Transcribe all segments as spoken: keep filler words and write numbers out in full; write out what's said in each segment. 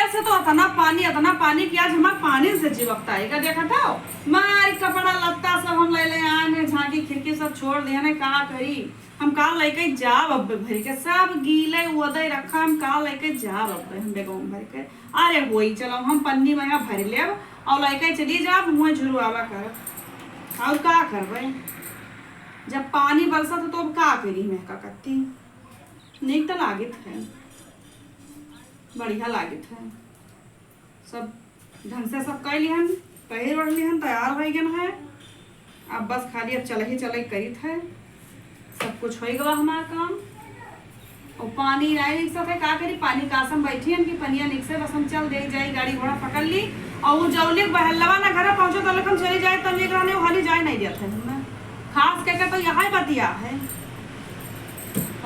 ऐसे तो अतना पानी, अतना पानी कि आज हमार पानी से जीव अकताई। का देखत हो? मारी कपड़ा लत्ता सब हम ले ले आए हैं, झांकी खिड़की सब छोड़ दिया ने, का करी? हम काल लइके जाब अब्बे भरि के, सब गीले उदे रखा, हम काल लइके जाब अब्बे हम बेगवा में भरि के। अरे होई, चलो हम पन्नी में यहाँ भरि लेब और लइके चली जाब, मुँह झुरवावा करब। और का करबे? जब पानी बरसत है तो अब का करी मैं का करती? नीक तो लागित है, बढ़िया लागित है। सब ढंग से सब कइ लिहन, पहिर ओढ़ लिहन, तैयार होइ गन है। अब बस खाली अब चलही चलही करित है, सब कुछ होइ गवा हमार काम। और पानी नाई निकसत है, का करी, पानी का सम बैठी हन कि पनिया निकसे, बस हम चल दे जाई, गाड़ी घोड़ा पकड़ ली। और वो जौलिक बहलवा ना घर पहुँचो तो हम चली जाए, तब एक रहने हाली जाए नहीं देते हैं। खास करके तो यहाँ बतिया है।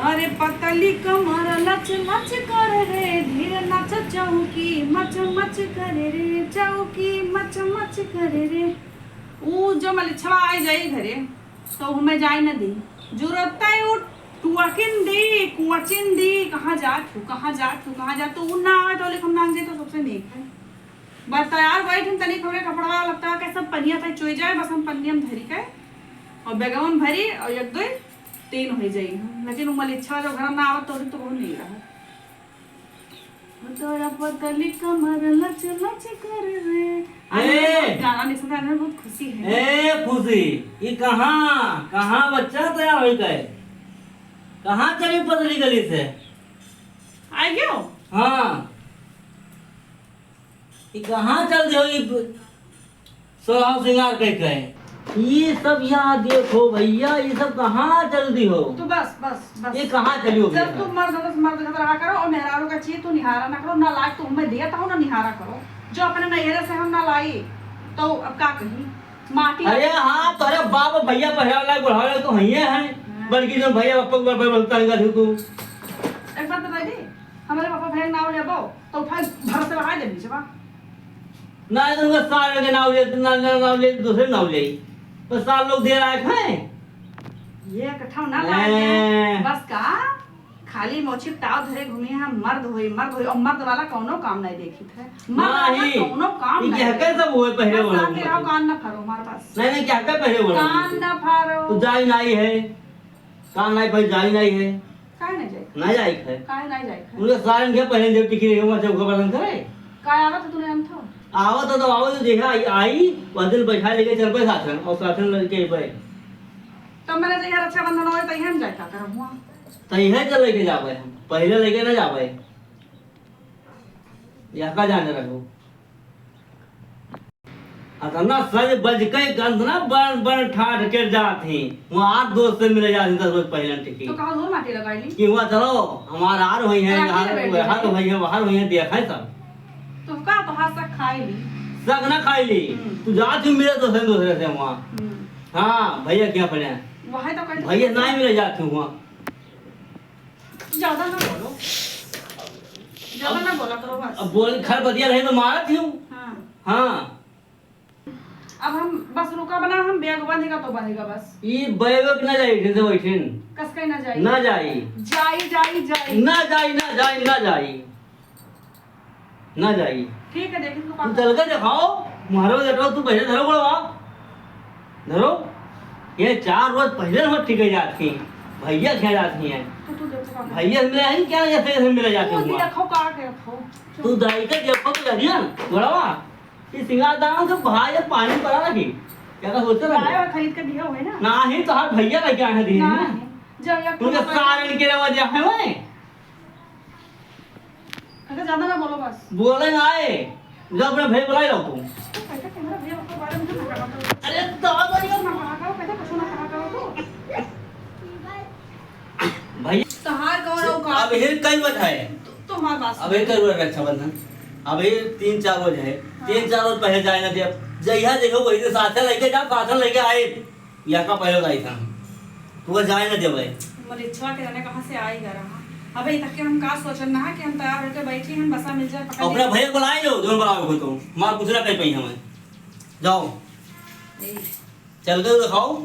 अरे पतली कमर लच लच करे रे, धीर नाच चौकी मच मच करे रे, चौकी मच मच करे रे। ऊ जो मलिच्छवा आइ जाई घरे, तो हमें जाए न दी। जुरता है ऊ टुअकिन दी, कुआचिन दी, कहाँ जात हो, कहाँ जात हो, कहाँ जात हो? ऊ ना आवे तो लेकिन हम नांग जाए तो सबसे नीक है। बस तैयार बैठ हम तनी हमरे कपड़वा लत्ता के सब पनिया तक चुइ जाए, बस हम पनिया में धरी के और बैगवा में भरी और एक दो तीन होइ जाई। लेकिन ऊ मलिच्छवा जो घर में आवत तो, तो बहुत नहीं रहा। तोरा पतली कमर लच लच करे रे। आज ए! गाना नहीं सुनता, हमें बहुत खुशी है। ए खुशी, ई कहाँ, कहाँ बच्चा तैयार होइ गए? कहाँ चली पतली गली से? आ गयो? हाँ। ई कहाँ चल दियो ई ब-, सोलह सिंगार कह के? ई सब यहाँ देखो भैया, ई सब कहाँ चल दियो? तो बस, बस, बस। ये कहाँ चलियो जब भैया? तू मर्द हो, तो मर्द के तरह करो, और मेहरारू का चीज तू निहारा ना करो, ना लायक तू हमें दिया था, ना निहारा करो। जो अपने नैहरे से हम ना लाई, तो अब का कही? माटी अरे हाँ, तोरे बाप भैया पहिरावे लायक, बुढ़ावे लायक तो हइये हैं। हाँ। बल्कि जो भैया बापा के बापा बोलता है, तू। एक बात बताई दी, हमारे पापा भैया के नाव लेबो, तो उठा भर से बहा दे नीचे बा। ना, तो उनका सार के नाव ले, ना, ना, नाव ले, दूसरे नाव ले। तो सार लोग दे रहा है, खाए। ये कठा ना लाए हैं। हैं। बस का? खाली मोछी ताव धरे घूमी हैं, मर्द होई, मर्द होई, और मर्द वाला कौनो काम नहीं देखित है। मर्द वाला नहीं। कौनो काम ये नहीं क्या देखित। कर सब हुए पहले बस वाला साथ में रहो, कान ना फाड़ो, हमारे पास। नहीं, नहीं, क्या कर पहले वाला कान ना फाड़ो। तू जाई नहीं है। कान नहीं भाई, जाई नहीं है। काहे ना जाई? ना जाई है। काहे ना जाई है? उनके सारन के पहले जब टिकी रही, वहाँ चौका बर्तन करे। काय आवत है तूने अंथो? आवत है तो आवत है, देखा आई, आई, वह दिन बैठा लेके चल पे साथन, और साथन लड़के पे। तो मेरा जहिया रक्षाबंधन होए, तहिया हम जाए का करब हुआ? तहिया के लेके जाबे हम, पहले लेके ना जाबे। यह का जाने रहो। अतना सज बज के गंध ना बन बन ठाठ के जात ही। वहाँ आठ दोस्त से मिले जात ही दस रोज पहले टिकी। तो कहाँ धूल माटी लगाई ली? कि हुआ चलो, हमार आर हुई है, राखी यहाँ ले बैठ वहाँ तो गए। हुई है, बाहर हुई है, देखा है सब। तो का तो हाथ सक खाई ली? सक ना खाई ली। हम्म। तू जात ही मिले दोसरे दोसरे से वहाँ। हम्म। हाँ, भैया क्या पड़े? वही तो कहते भैया हैं। ना ही मिले जात ही वहाँ। ज्यादा ना बोलो, ज्यादा अब, ना बोला करो बस। अब बोल, खर बतिया रहे तो मारत ही हूँ। हाँ। हाँ। अब हम बस रुका बना, हम बैग बंधेगा तो बंधेगा बस। ई बैग ना जाई, ठीक से बैठिन। कस के ना जाई? ना जाई। जाई, जाई, जाई। ना जाई, ना जाई, ना जाई। ना जाई। ठीक है, देखिन तो तू का चल के दिखाओ, मारो जटो, तू पहले धरो गोड़वा। धरो। ये चार रोज पहले हम ठीक है जात ही। भैया क्या जात ही है? तो तू देखो का भैया मिले हैं क्या, जैसे जैसे मिले जाते तू हुआ। देखो का के रखो। तू दाई के देखो तो करिया, गोड़वा। ये सिंगार दाना तो भाई जब पानी पड़ा रही। क्या का सोचते रहो? लाए और खरीद के दिए हुए ना। ना ही तो हर भैया लेके आए हैं दिए ना। नहीं। जब या उनके सारे इनके रवा दिया है वही। अरे ज्यादा ना बोलो बस। बोले ना आए। जो अपने भाई बुलाई लो तू। तो कैसे कैमरा भैया आपके बारे में क्यों ना कहा था? अरे दादा, ये ना कहा करो, कैसे कुछ ना कहा करो तू? भाई, तहार कौन औकात? अब ये कई बात है। तो, तो हमार बात अब सुन। ये कई बार रक्षाबंधन? अब ये तीन चार रोज है। हाँ। तीन चार रोज पहले जाए ना दे। जइहा देखो वही दिन साथे लेके जा, साथे लेके आए। या का पहले लाई था। तू जाए ना देवे। मलिच्छवा के जाने कहाँ से आई गा रहा। अबे तक के हम का सोचन ना कि हम तैयार होके बैठी हैं, बसा मिल जाए, पकड़ अपने ले। भैया को बुलाए लो, जो बुलाओ को तो। मार कुछ ना कह पाई हमें। जाओ। ए। चल के दिखाओ।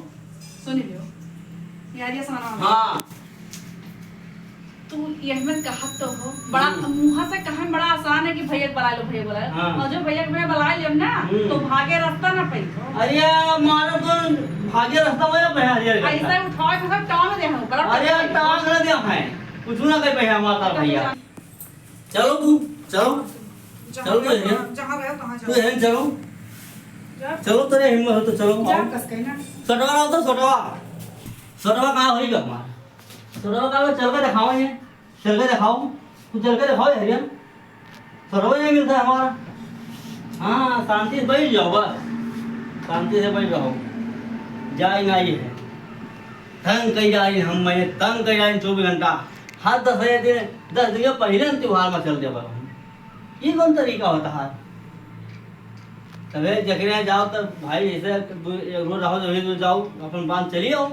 सुन लियो। यार, ये सामान आ गया। हाँ। तू यही में कहत तो हो, बड़ा हम्म। मुँह से कहन बड़ा आसान है कि भैया के बुला लो, भैया के बुला लो। हाँ। और जो भैया के मैं बुला लेम ना, हम्म। तो भागे रास्ता ना पाई। अरे यार, मारो तो भागे रास्ता में ना भैया, अरे यार। ऐसा उठा के सब टांग दे हम, बड़ा अरे यार, टांग ना दे हम, कुछ ना कहे भैया, हमारा तो भैया। चलो तू, चलो। जहाँ चलो रहे, तो यहाँ। जहाँ रहे, तहाँ तू जाओ। यहाँ चलो। जा। चलो, तेरे हिम्मत हो तो चलो, जा, आओ। कस के ना। सटवा लाओ तो, सटवा। सटवा कहाँ होई गा हमारा? सटवा कहाँ होई? चल के दिखाओ ये। चल के दिखाओ। तू चल के दिखाओ यार, ये। सटवा नहीं मिलता है हमारा। हाँ, शांति से बैठ जाओ बस। शांति से बैठ जाओ। जाए ना ये है। तंग कई जाए हम, मैं तंग कई जाए चौबीस घंटा। हर दस दिन, दस दिन के पहले हम त्योहार में चल देबा हम। ई कौन तरीका होता है? तबे जकरे जाओ तब भाई, जैसे दू, एक रोज रहो, दो रोज जाओ, अपन बांध चली आओ,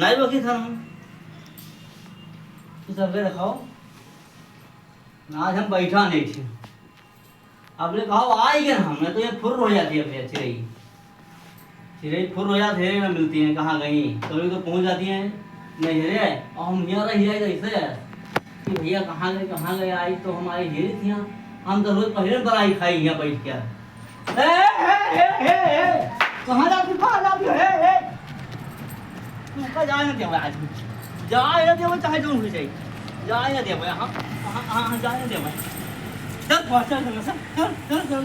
नाई रोकी था हम। तू सबके रखाओ, आज हम बैठा नहीं थे। अब ले कहो, आई गए हम, नहीं तो ये फुर्र हो जाती है अपनी चिरई। चिरई फुर हो जात है, ना मिलती हैं, कहाँ गई? कभी तो पहुँच जाती हैं, नहीं रे, और हम यहाँ रह जाए ऐसे कि भैया कहाँ गए, कहाँ गए, आई तो हम आई हेरी थी यहाँ। हम तो रोज पहले बनाई खाई यहाँ बैठ के। ए, ए, ए, ए, ए, कहाँ जाती, कहाँ जाती है? ए, ए, तू का जाए ना देवे आज, जाए ना देवे, चाहे जो हो जाए, जाए ना देवे, हाँ, हाँ, हाँ, हाँ, जाए ना देवे। चल, चल, चल, चल, चल, चल, चल।